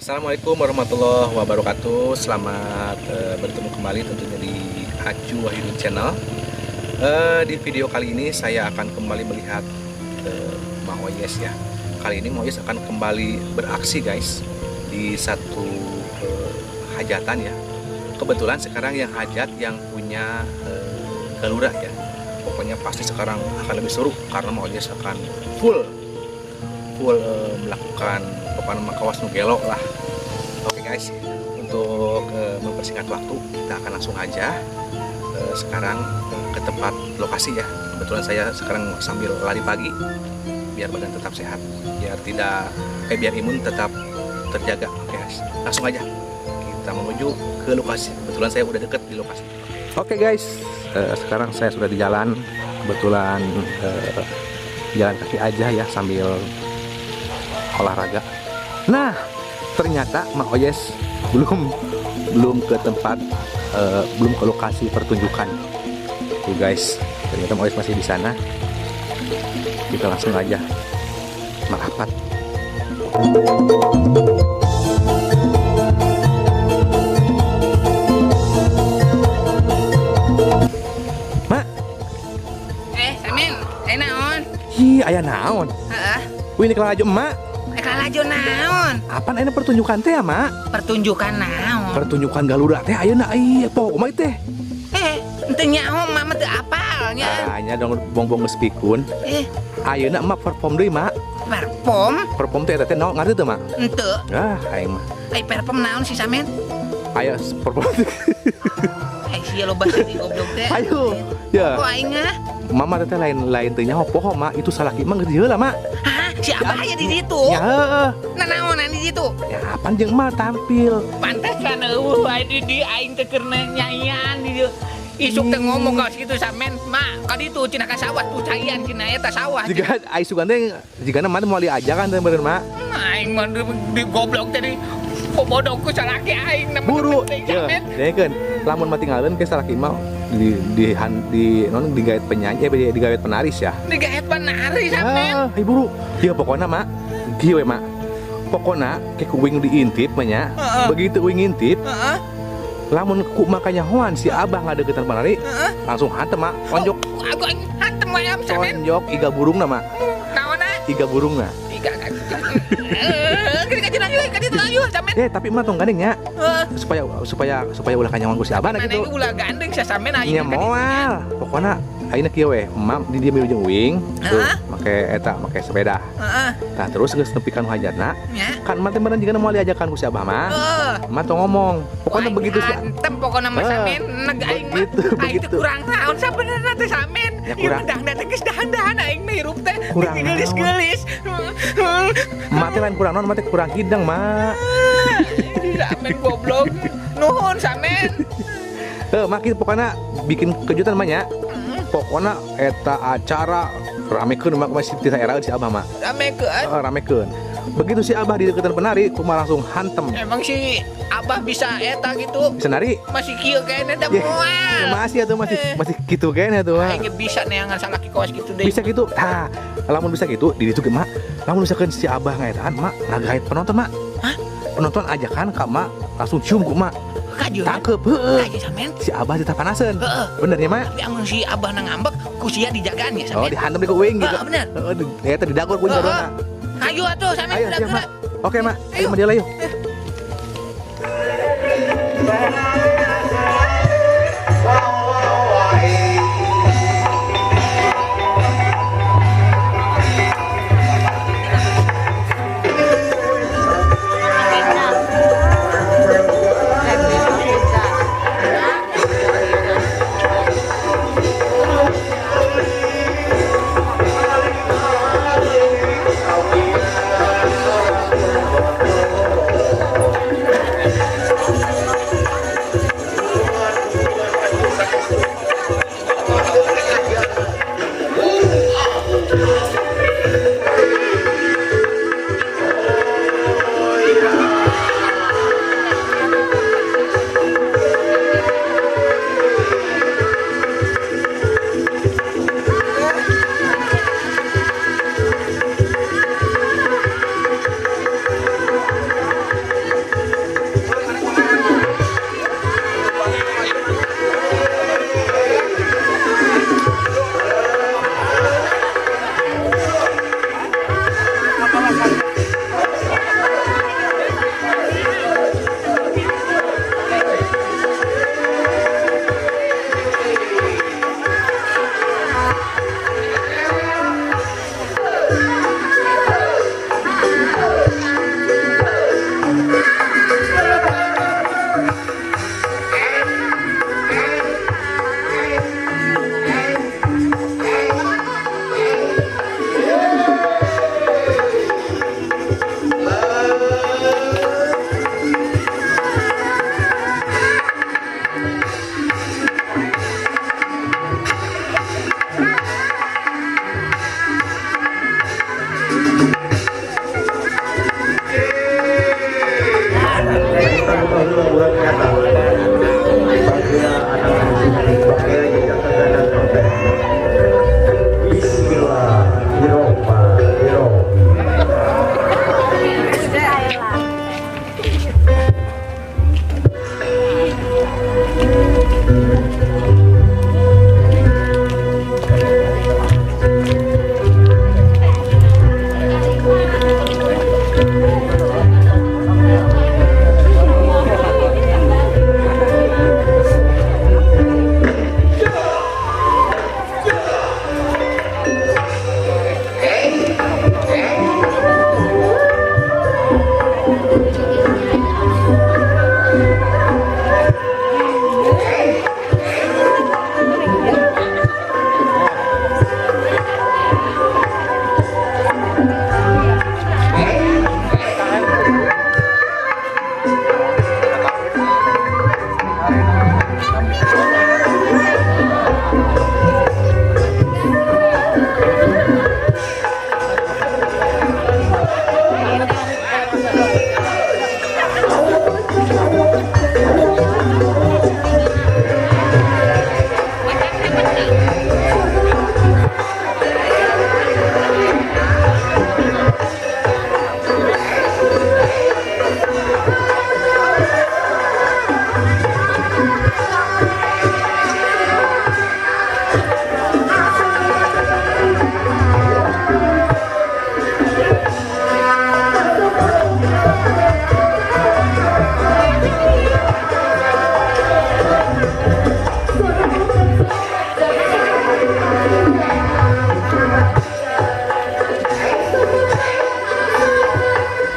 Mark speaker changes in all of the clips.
Speaker 1: Assalamualaikum warahmatullahi wabarakatuh. Selamat bertemu kembali tentunya di Acu Wahyudin Channel. Di video kali ini saya akan kembali melihat Maoyes ya. Kali ini Maoyes akan kembali beraksi, guys, di satu hajatan ya. Kebetulan sekarang yang hajat yang punya Galura ya. Pokoknya pasti sekarang akan lebih seru karena Maoyes akan full full melakukan pokoknya kawas nu gelo lah. Oke guys, untuk mempersingkat waktu, kita akan langsung aja sekarang ke tempat lokasi ya. Kebetulan saya sekarang sambil lari pagi biar badan tetap sehat, biar tidak eh biar imun tetap terjaga. Oke guys, langsung aja kita menuju ke lokasi. Kebetulan saya udah deket di lokasi. Oke guys, sekarang saya sudah di jalan. Kebetulan jalan kaki aja ya sambil olahraga. Nah, ternyata Mak Oyes belum belum ke tempat, belum ke lokasi pertunjukan. Tuh guys, ternyata Mak Oyes masih di sana. Kita langsung aja merapat. Mak,
Speaker 2: Eh, Samin, eh naon?
Speaker 1: Hi, aya naon?
Speaker 2: Heeh.
Speaker 1: Wih, ini laju emak.
Speaker 2: Eh laju naon?
Speaker 1: Apaan ayeuna pertunjukan teh ya, Mak?
Speaker 2: Pertunjukan naon?
Speaker 1: Pertunjukan Galuda teh ayeuna ieu poho mah teh.
Speaker 2: Eh, henteu nyaho, mama teu apal nya.
Speaker 1: Tanya dong, bongbong geus pikun.
Speaker 2: Eh,
Speaker 1: Ayeuna emak perform deui, Mak.
Speaker 2: Perform?
Speaker 1: Perform teh eta teh naon, ngarti teu, Mak?
Speaker 2: Henteu.
Speaker 1: Ah, aing mah.
Speaker 2: Eh, perform naon sih, Samin?
Speaker 1: Ayo perform.
Speaker 2: Eh, sia loba sih goblok teh.
Speaker 1: Ayo. Ya.
Speaker 2: Oh, aing ah.
Speaker 1: Mama teh lain lain teu nyaho poho, Mak. Itu salaki mah geus heula, Mak.
Speaker 2: Hah, si Abah aya di ditu?
Speaker 1: Ya heeh.
Speaker 2: Nah, naonan di ditu?
Speaker 1: Ya apaan jeung emak tampil.
Speaker 2: Pantesan euweuh wae di di aing teh keur nyanyian di dieu. Isuk teh ngomong ka kitu Samen, "Mak, ka ditu cenah ka sawah tuh caian cenah eta sawah."
Speaker 1: Jika ai sugan teh jigana mah moal diajakan teh meureun, Mak.
Speaker 2: Aing mah di goblok tadi. Bodoh ku salaki aing na
Speaker 1: Buru.
Speaker 2: penting
Speaker 1: Ya,
Speaker 2: Samen.
Speaker 1: dengekeun. Lamun mah tinggalkeun ke salaki mah di non digaet penyanyi, eh digaet penaris ya.
Speaker 2: Digaet penari, Samen.
Speaker 1: Ah, ibu buru. Ya pokoknya, Mak, kieu we, Mak. Pokoknya ke ku uing diintip mah nya.
Speaker 2: Heeh.
Speaker 1: Begitu uing ngintip,
Speaker 2: Heeh.
Speaker 1: lamun ku makanya hoan si Abah ngadeukeutan penari,
Speaker 2: Heeh.
Speaker 1: langsung hantem, Mak. Tonjok,
Speaker 2: Oh, aku aing hantem wae am Samen.
Speaker 1: tonjok iga burungna, Mak.
Speaker 2: Naonna?
Speaker 1: Iga burungna.
Speaker 2: Iga eh, gini ka ayo ka ditu ayo Samen.
Speaker 1: Eh, tapi mah tong gandeng nya
Speaker 2: Heeh.
Speaker 1: supaya supaya supaya ulah kanyawan ku si Abah
Speaker 2: Mana
Speaker 1: gitu.
Speaker 2: ulah gandeng sia Samen aing
Speaker 1: Nya
Speaker 2: ka ditu.
Speaker 1: moal. Pokoknya ayeuna kieu we, emak di dieu milu jeung uing, tuh
Speaker 2: Heeh.
Speaker 1: make eta make sepeda.
Speaker 2: Heeh.
Speaker 1: Tah terus geus nepi ka nu hajatna,
Speaker 2: Nya.
Speaker 1: kan emak teh meureun jigana moal diajakan ku si Abah mah.
Speaker 2: Heeh.
Speaker 1: Emak tong ngomong. Pokoknya
Speaker 2: Aing
Speaker 1: begitu sih.
Speaker 2: hantem pokokna mah
Speaker 1: Eh,
Speaker 2: Samen neg aing mah.
Speaker 1: begitu,
Speaker 2: Aing teh
Speaker 1: begitu.
Speaker 2: kurang naon sabenerna teh, Samen?
Speaker 1: Ya,
Speaker 2: Ieu
Speaker 1: kurang.
Speaker 2: mah dangdan teh geus dahan-dahan aing mah hirup teh.
Speaker 1: Kurang naon.
Speaker 2: Geulis-geulis.
Speaker 1: Emak teh lain kurang naon, emak teh kurang hidang, Mak.
Speaker 2: Samen goblok. Nuhun, Samen.
Speaker 1: Eh, mak kieu pokoknya bikin kejutan mah nya. Pokoknya eta acara ramekeun, mak, masih ti era si Abah mah.
Speaker 2: Ramekeun.
Speaker 1: Heeh, ramekeun. Begitu si Abah di deketan penari, kumaha langsung hantem.
Speaker 2: Emang si Abah bisa eta gitu?
Speaker 1: Bisa nari?
Speaker 2: Masih kieu kayaknya teh
Speaker 1: Ya,
Speaker 2: moal.
Speaker 1: ya masih atuh masih
Speaker 2: Eh.
Speaker 1: masih gitu kayaknya tuh, Mak.
Speaker 2: Aing ge bisa neangan salaki kawas gitu deh.
Speaker 1: Bisa gitu. Tah, lamun bisa gitu di ditu ge, Mak. Lamun misalkan si Abah ngaetaan, Mak, ngagait penonton, Mak.
Speaker 2: Hah?
Speaker 1: Penonton ajakan ka Mak, langsung cium ku Mak.
Speaker 2: Kajeun.
Speaker 1: Tangkep, heeh.
Speaker 2: Kajeun, Samen.
Speaker 1: Si Abah tetap panasan.
Speaker 2: Heeh.
Speaker 1: Bener ya, Mak?
Speaker 2: Tapi amun si Abah na ngambek, ku sia dijagaan ya,
Speaker 1: Oh,
Speaker 2: Samen.
Speaker 1: dihantam di ku uing gitu.
Speaker 2: Heeh, bener.
Speaker 1: Heeh, eta didagor ku uing
Speaker 2: Heeh.
Speaker 1: dua.
Speaker 2: Ayo atuh Samen
Speaker 1: Ayo,
Speaker 2: udah
Speaker 1: siap,
Speaker 2: gerak.
Speaker 1: Mak. Oke, Mak. Ayo,
Speaker 2: Ayo.
Speaker 1: Madila yuk.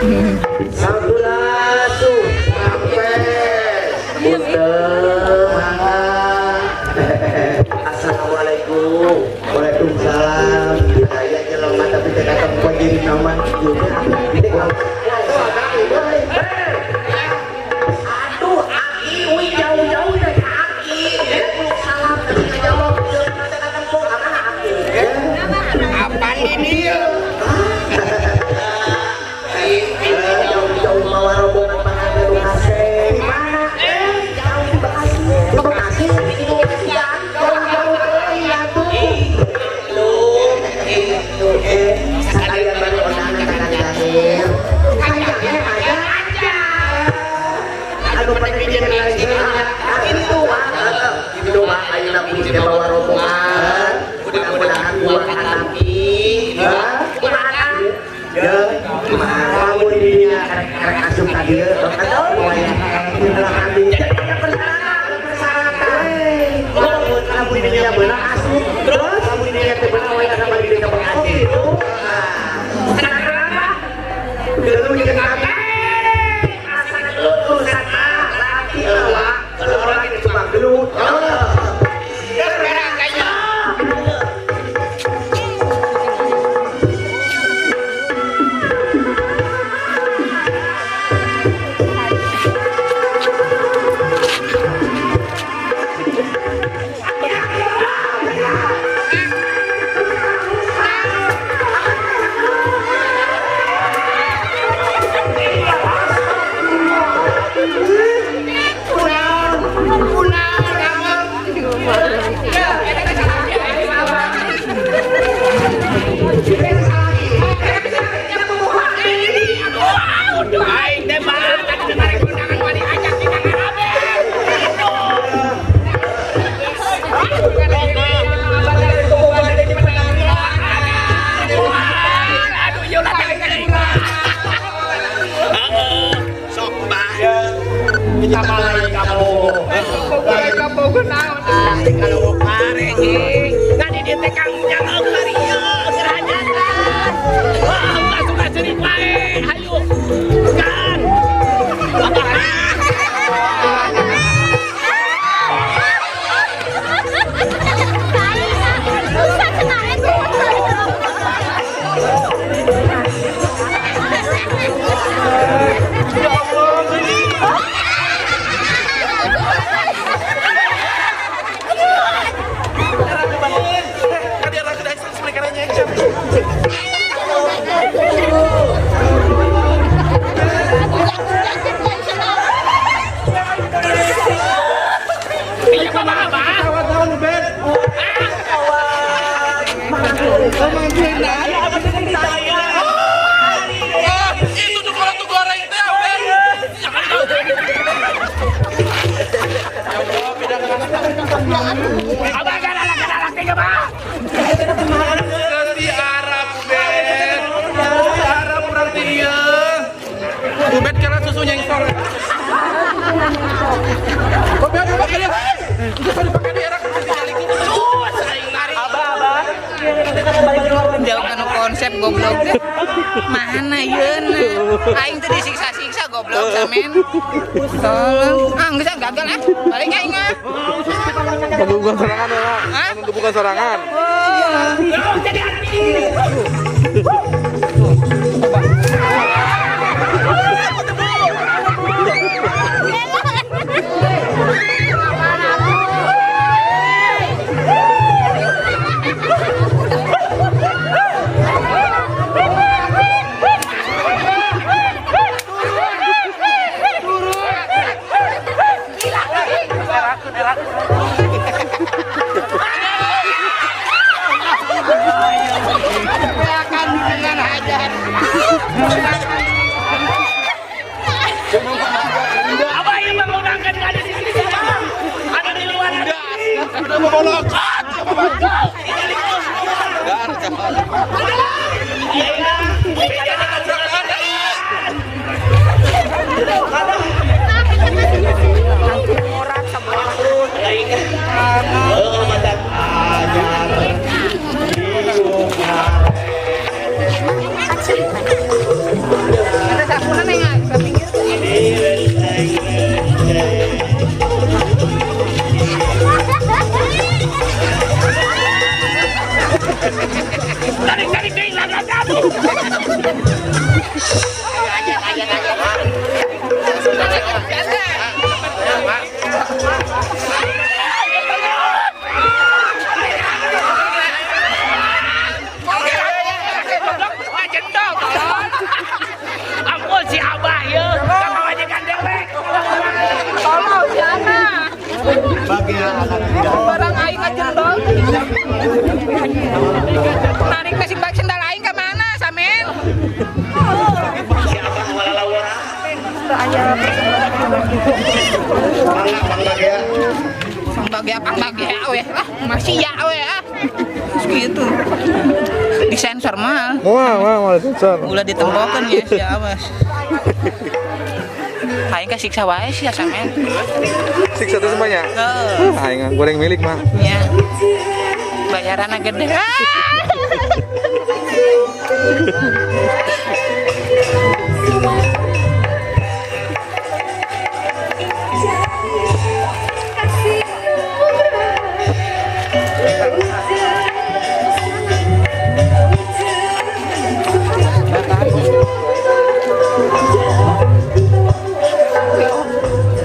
Speaker 3: Sampurasun, sampai. Punten, mangga. Assalamualaikum. Waalaikumsalam. Budaya jelema tapi teu katempo jadi nama juga. Aduh, aki, uing jauh-jauh dari aki. Salam tapi ngajawab jelema teu katempo apa aki.
Speaker 2: Apa ini?
Speaker 3: Jauh-jauh mawa rombongan panganten nu hase. Di mana? Jauh di Bekasi. Di Bekasi. Jauh-jauh euy atuh. Lu sakalian bari undangan ka Kang Dahir. Kang Dahir aja. Anu penting jeung lain. Itu itu mah ayeuna kudu teh bawa rombongan. Mudah-mudahan buah katampi. Kumaha? Jeung lamun dirinya karek asup ka dieu, alhamdulillah. Persyaratan, persyaratan. Lamun lamun dirinya beunang asup, terus lamun dirinya teu beunang wayahna balik deui ka Bekasi. Geluh jeung abdi. Asa gelut urusan laki awak, kalau orang itu cuma gelut.
Speaker 2: Sekarang kayaknya. Aing teh mah tadi kemarin undangan wani ajak kita ngarabe. Aduh, ieu lah
Speaker 1: Sok bah. Kita malai kamu. Kalau pare Tadi dia teh kang nyangeng mari ieu keur hajatan. Wah, langsung cerik wae. Hayu. Kan. Tadi ada kedai mereka nanya.
Speaker 2: Iya, Bapak, Abah.
Speaker 1: Itu tuh kalau tuh goreng teh, Ben.
Speaker 2: Abah kan anak anak tiga, Pak.
Speaker 1: Di Arab, Ben. Di Arab urang teh ieu. Ubed karena susunya yang sore. Oh, Ben, pakai dia. Itu tadi pakai di era kan tinggal ikut.
Speaker 2: Terus aing lari. Abah, abah. Jauh kanu konsep goblok teh. Mana yeuna? Aing teh disiksa-siksa goblok samen. Tolong. Ah, geus ah, gagal ah. Balik aing ah.
Speaker 1: Bukan serangan ya, Pak.
Speaker 2: Hah?
Speaker 1: Bukan serangan.
Speaker 2: Oh. Jadi artis. Akan dengan Jendol tolong. Ampun si Abah ya. Kamu majikan dewek. Tolong si anak. Barang aing ngajendol. Tarik nasi bak sendal aing ke mana, Samen?
Speaker 3: Si Abah walalawara. Mangga
Speaker 2: Pang bagea we lah, masih ya we ah. Gitu. Disensor mah.
Speaker 1: Wah, wah, wah, sensor.
Speaker 2: Ulah ditempokeun ya si Awas. Aing kasiksa wae sih ya Samen.
Speaker 1: Siksa tuh semuanya.
Speaker 2: Heeh.
Speaker 1: Aing goreng milik mah.
Speaker 2: Ya. Bayaranna gede.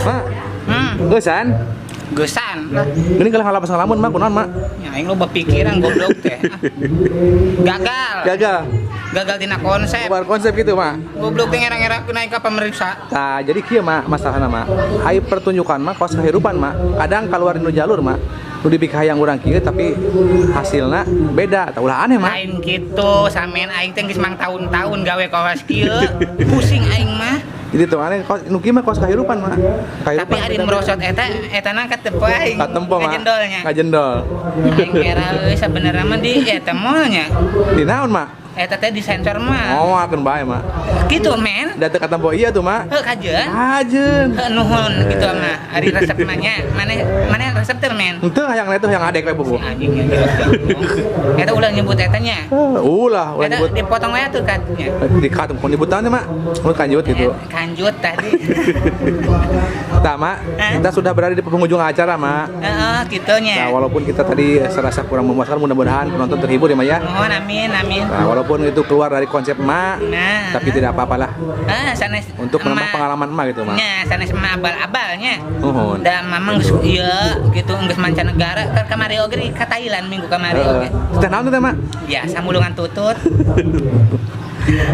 Speaker 1: Mak, geusan.
Speaker 2: Geusan lah.
Speaker 1: Geuning kalah ngalapas ngalamun mak kunaon mak?
Speaker 2: Ya aing loba pikiran goblok teh. Gagal.
Speaker 1: Gagal.
Speaker 2: Gagal tina konsep.
Speaker 1: Keluar konsep gitu mak.
Speaker 2: Goblok teh ngera-ngera naik ka pemeriksa.
Speaker 1: Nah, jadi kieu mak masalahna mak. Ai pertunjukan mak kos kehidupan mak. Kadang keluar dinu jalur mak. Nu dipikahayang urang kieu tapi hasilna beda. Tah ulah aneh mak.
Speaker 2: Lain gitu, samen aing teh geus mang tahun-tahun gawe kawas kieu. Pusing aing mah.
Speaker 1: Jadi tuh aneh kos nu kieu mah kos kehidupan mak. Kehidupan
Speaker 2: Tapi ari merosot eta etana katempo aing.
Speaker 1: Katempo mak.
Speaker 2: Ngajendolnya.
Speaker 1: Ngajendol.
Speaker 2: Aing kira euy sabenerna mah di eta mah nya.
Speaker 1: Di naon mak?
Speaker 2: Eta teh disensor mah.
Speaker 1: Oh, akeun bae mak.
Speaker 2: Gitu men.
Speaker 1: Da teu katempo iya tuh mak.
Speaker 2: Heuh kajeun.
Speaker 1: Kajeun.
Speaker 2: Heuh nuhun gitu mah. Ari resep mah nya. Maneh maneh resep teh men.
Speaker 1: Henteu hayang itu hayang adek we buku.
Speaker 2: Anjing ya jelas. Eta ulah nyebut eta nya.
Speaker 1: Ulah, ulah
Speaker 2: Eta
Speaker 1: nyebut.
Speaker 2: dipotong wae tuh katnya.
Speaker 1: Di cut, bukan nyebut teh mak. Mun kanjut gitu.
Speaker 2: Kanjut tadi.
Speaker 1: Nah, Mak,
Speaker 2: Hah?
Speaker 1: kita sudah berada di penghujung acara, Mak.
Speaker 2: Heeh, gitu nya.
Speaker 1: Nah, walaupun kita tadi serasa kurang memuaskan, mudah-mudahan penonton terhibur ya, Mak ya.
Speaker 2: Mohon amin amin.
Speaker 1: Nah, walaupun itu keluar dari konsep Mak,
Speaker 2: Nah.
Speaker 1: tapi tidak apa-apalah
Speaker 2: Ah, sanes
Speaker 1: untuk menambah
Speaker 2: emak.
Speaker 1: pengalaman Mak gitu, Mak.
Speaker 2: Nya, sanes emak abal-abalnya.
Speaker 1: Nuhun.
Speaker 2: Da mamang geus ieu gitu geus mancanegara kan kamari oge di ka Thailand minggu kamari oge.
Speaker 1: Teh naon teh, Mak?
Speaker 2: Biasa mulungan tutut.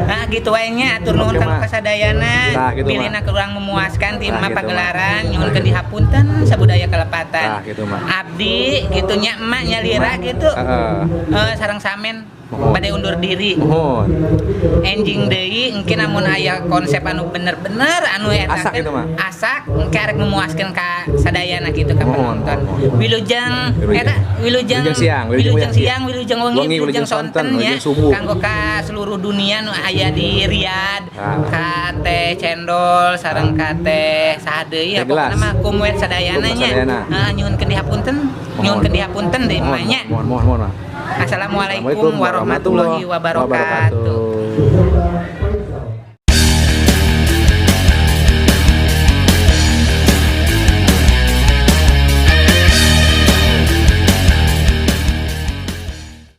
Speaker 2: Nah gitu wae nya atur nuhun
Speaker 1: Oke,
Speaker 2: ka
Speaker 1: Mak.
Speaker 2: kasadayana.
Speaker 1: Tah, gitu, Mak.
Speaker 2: Pilihna kurang memuaskan ti
Speaker 1: Tah,
Speaker 2: emak
Speaker 1: gitu, Mak.
Speaker 2: pagelaran nyuhunkeun dihapunten sabudaya kalepatan.
Speaker 1: Tah, gitu, Mak.
Speaker 2: Abdi gitu nya emak nyalira gitu.
Speaker 1: Heeh.
Speaker 2: Sareng samen
Speaker 1: Mohon.
Speaker 2: bade undur diri.
Speaker 1: Mohon.
Speaker 2: Enjing deui engke namun aya konsep anu bener-bener anu eta
Speaker 1: Asak
Speaker 2: teh,
Speaker 1: gitu, Mak.
Speaker 2: Asak engke arek memuaskeun ka sadayana gitu ka
Speaker 1: Mohon,
Speaker 2: penonton.
Speaker 1: mohon.
Speaker 2: Wilujeng
Speaker 1: Wilujeng.
Speaker 2: eta wilujeng
Speaker 1: Wilujeng siang, wilujeng
Speaker 2: wilujeng siang, wilujeng wengi,
Speaker 1: Wengi,
Speaker 2: wilujeng
Speaker 1: wilujeng
Speaker 2: sonten
Speaker 1: sonten,
Speaker 2: nya
Speaker 1: wilujeng subuh.
Speaker 2: kanggo ka seluruh dunia nu aya di Riyadh,
Speaker 1: Ah.
Speaker 2: ka teh cendol sareng ka teh saha deui ya
Speaker 1: Teh gelas.
Speaker 2: pokona mah kumwet sadayana
Speaker 1: Kumwet
Speaker 2: nya.
Speaker 1: sadayana.
Speaker 2: Heeh, nyuhunkeun dihapunten, nyuhunkeun dihapunten deui
Speaker 1: Mohon,
Speaker 2: mah nya.
Speaker 1: mohon, mohon, mohon, Mak.
Speaker 2: Assalamualaikum warahmatullahi wabarakatuh.
Speaker 1: Wabarakatuh.